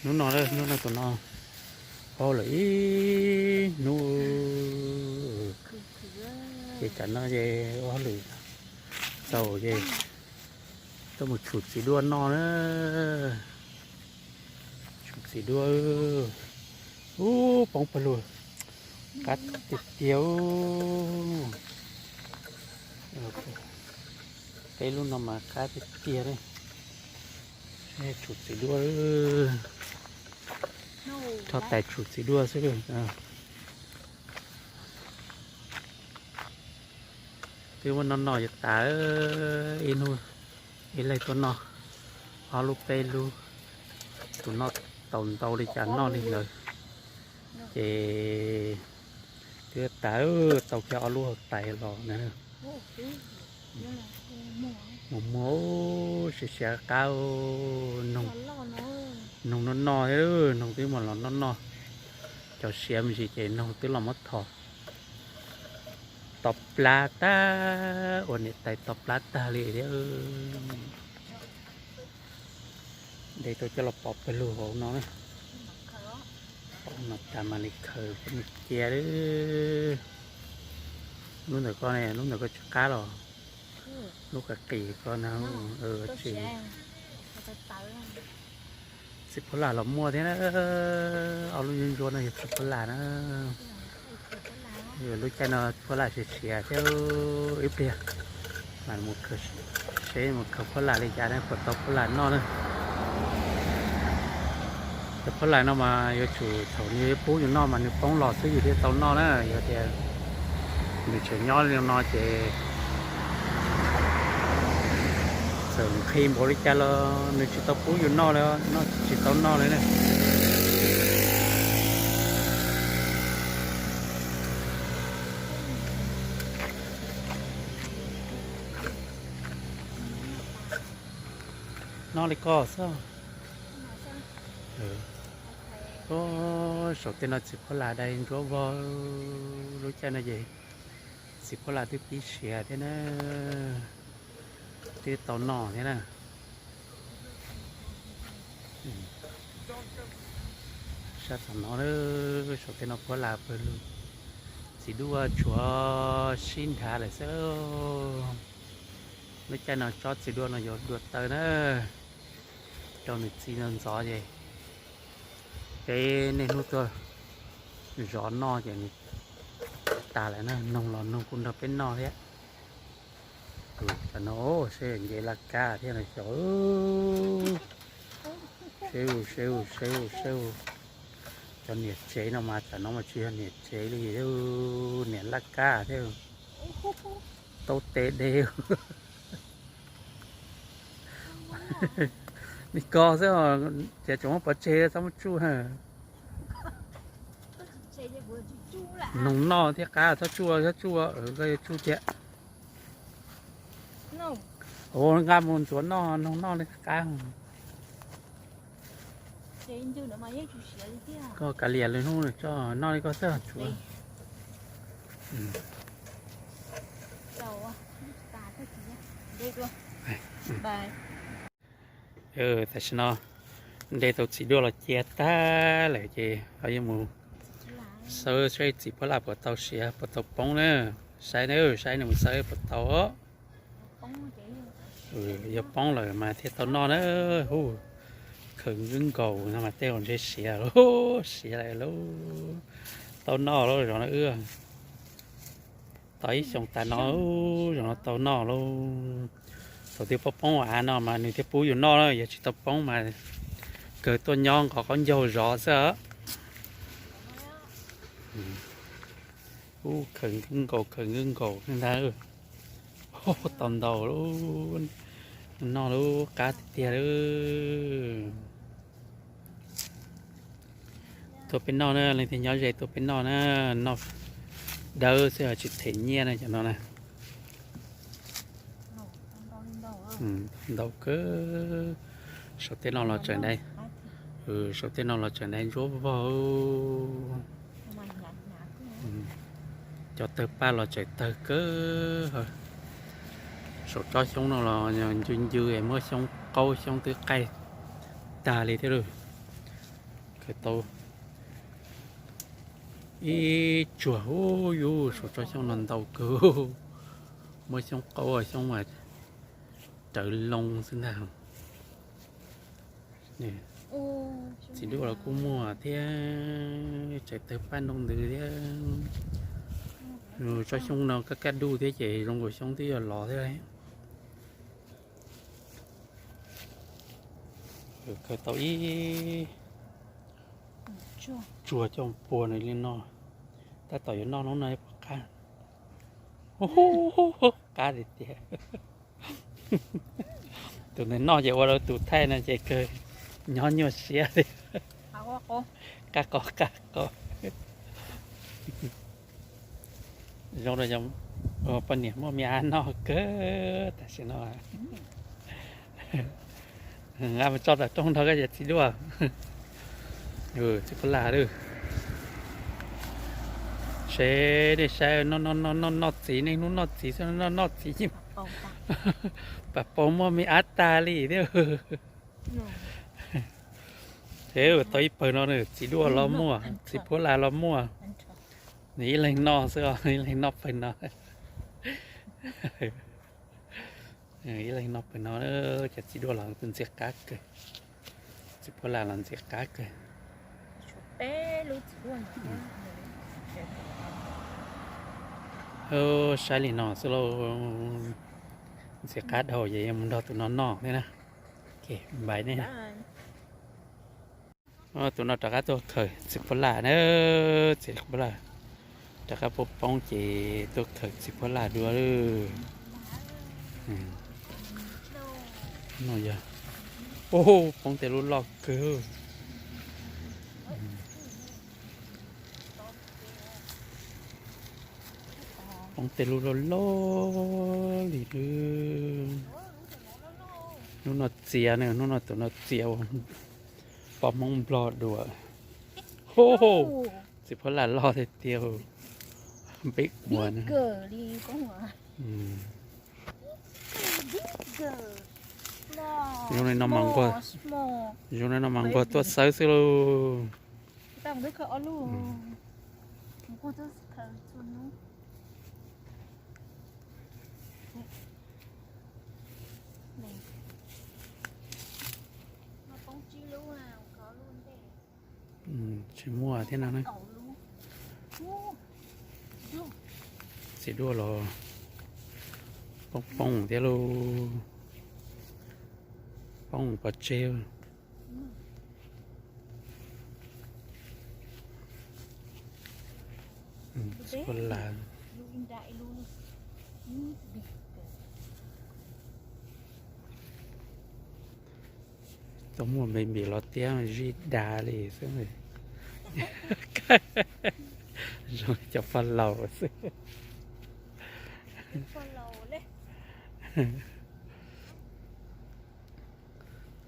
Hnub no, hnub no tus no paub lawm ib hnub. Ces tsam no ces ua hauj lwm txaus ces tuaj mus tshum txiv duaj noj na. Tshum txiv duaj. Ub, poob pawg lug, qab tiag tiag. Peb lub no mas qab tiag tiag li. Tshum txiv duaj, rho tais tshum txiv duaj xwb. Twb muab noj noj yuav tas, ib hnub ib leeg tuaj noj ob lub peb lub, tus noj tau ntau li cas noj li ntawd. Ces twb tas, tau kiag ob lub hauv tais los na. Mus muag, siav siav qab, noog noj noj, noog twb muab los noj noj. Cov siav me ntsis ces noog twb los muab thom to plab tag, ua niam tais to plab tag li thiab. Nte tau coj los pov pawg lug hauv no na. Pov no tas mam li khaws coj mus cia. Lub ntawm ko ne, lub ntawm ko tsis qab los? Lub qis qis ko na. Tsis, txiv phuab lam los muaj thiab na. Ob lub ntsuab ntsuab no yog txiv phuab lam na. Lub caij no phuab lam siav siav thiab, ib pliag mas mus khaws, seb mus khaws phuab lam li cas ne, puas tau phuab lam noj na. Cov phuab lam no mas yuav tsum thaum nws pub yus noj mas nws poob los xwb yus thiaj tau noj na. Yog tias nws tseem nyob li no ces txawm nqhis npaum li cas los nws tsis tau pub yus noj li, noj tsis tau noj li na. Noj li ko xwb. Saum tej no txiv phuab lam dai ntsuab vog, lub caij no ces txiv phuab lam twb pib siav thiab na, twb tau noj thiab na. Sab tom no, saum tej no phuab lam pawg lug, txiv duaj tshuav sib nrhav lawm xwb. Lub caij no tsob txiv duaj no yuav dua taw na, rau nws txi ntxov ntxov ces peb niaj hnub tuaj zov noj ces nws tas lawm na, noog los noog kuj nrog peb noj thiab. Cov no seb nce laj kab thiab no xyov. Seb u, seb u, seb u, seb u. Cov niam tsev no mas tam no mas tsis yog niam tsev li, niam laj kab thiab. Tau tes de. Ni ko xwb, ces tseem muab pov tseg txhob muab tsuj. Noog noj thiab qab, txhob tsuj, txhob tsuj, koj yuav tsuj thiab. Ua nqa mus ntxuav noj, noog noj li qab. Koj kav liam lwm hnub tso noj li koj xwb tsuav. Tam sim no nte tau txiv duaj los cia tag lawm ces ho yuav mus xawb seb txiv phuab laj puas tau siav puas tau poob na. Saib na, saib nws mus xawb puas tau. Yog poob lawm mas thiaj tau noj na. Hu, khaws nkaus no mas tej zaum ntshe siav, siav lawm lauj. Tau noj lauj, zaum no wb tos ib xyoos tas no, zaum no tau noj lauj. Thaum twg poob poob av no mas nws thiaj pub yus noj na, yog tsis tau poob mas kawg tuaj nyob nqos qaub ncaug zov xwb. Ub, khaws nkaus, khaws nkaus ntag. Tau ntau, noj lub qab tiag tiag li. Tuaj peb noj na, leej twg nyob ze tuaj peb noj na, noj dawb xwb tsis them nyiaj na cov no na. Ntau kawg. Saum tej no los tseem dai, saum tej no los tseem dai ntsuab vog. Cov tawg paj los tseem tawg kawg. Saum tsob xyoob no los ncw ncw es muab xyoob qaub xyoob twb qaij tag li thiab lauj. Tau ib tsuag ub yus saum tsob xyoob no ntau kawg, muab xyoob qaub xyoob mas rawv loo xwb ntag. Txiv duaj los kuj muaj thiab, tseem tawg paj nroo ntws thiab. Tsob xyoob no kaj kaj duj thiab ces zoo nkaus xyoob twb yuav lov thiab. Khaws tau ib tsuag coj pua nws li no, tab tom yuav noj hnub no pom qab. Qab tiag tiag. Tus ntawd noj ces ua rau tus thaij no ces kawg nyob nyuaj siab li. Qab qos qab qos. Zoo rau poj niam muaj me ab noj kawg tam sim no. Nqa mus tso tom rooj nrog koj cov txiv duaj. Txiv phuab laj lawm. Seb nej saib, noj noj noj noj txiv, nej hnub noj txiv xwb, noj noj txiv. Pam paus muaj me ab tag li thiab. Ces tau ib pawg no, txiv duaj los muaj, txiv phuab laj los muaj. Nws ib leeg noj xwb os, ib leeg noj pawg no. Ib leeg noj pawg no, cov txiv duaj los ntxim qab kawg, txiv phuab laj los ntxim qab kawg. Saib li no xwb lauj, ntxim qab dhau ces yuav mus nrog tus no noj thiab na. Npais nej. Tus no rov qab tuaj khaws txiv phuab laj na, txiv phuab laj rov qab poob poob ces tuaj khaws txiv phuab laj dua. No yog, poob tej lub loj kawg. Poob tej lub loj loj li. Hnub no txias na, hnub no tus no txias ua poj Hmoob Nplog dua. Txiv phuab laj loj tiag tiag, npib ua na. Zoo li no mas nquag, zoo li no mas nquag tuaj xawb xwb lauj. Tsis muaj thiab no na. Txiv duaj los poob poob thiab lauj, poob pov tseg. Txiv phuab laj. Tau muaj npe npis los tiab zij dag li xwb. Zoo li cov pog laus xwb.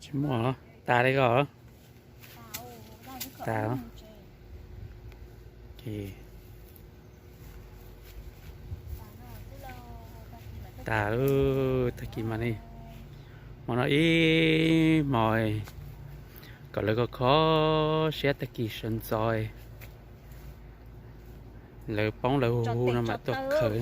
Tsis muaj, tas li ko. Tas. Tas lawm, tag kis mas ne. Hmo no ib hmo kom lawv kho kho siab, tag kis sawv ntxov lawv poob lawv hu hu no mam tuaj khaws.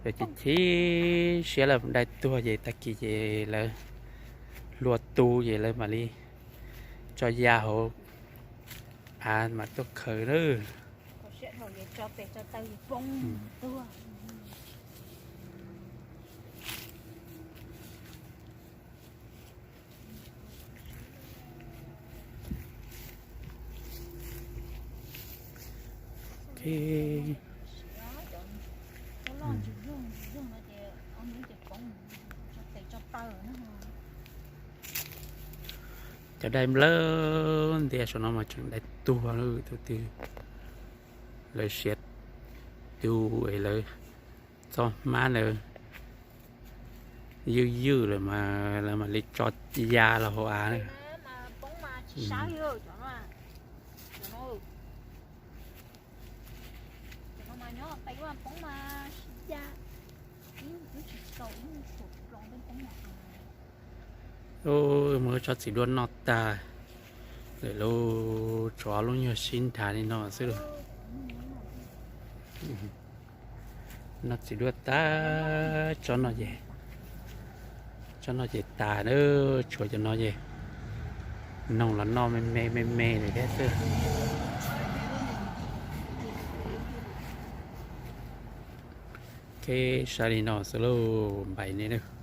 Lawv chim chim siab lawv dai tuag ces tag kis ces lawv hlua tu ces lawv mam li tso ya hauv av mam tuaj khaws na. Cov dai nplawg ntias saum no mas tseem dai tuag lawm tus twg. Lawv siav tu es lawv txoj hmab lawv ywj ywj lawm mas lawv mam li tso ya los hauv av na. Ub, muab tsob txiv duaj noj tag lawm lauj, tshuav ob lub nyuag sib nrhav li no xwb lauj. Noj txiv duaj tag, tsob no ces, tsob no ces tas na, tshuav cov no ces noog los noj me me me me li thiab xwb. Kev saib li no xwb lauj, npais nej na.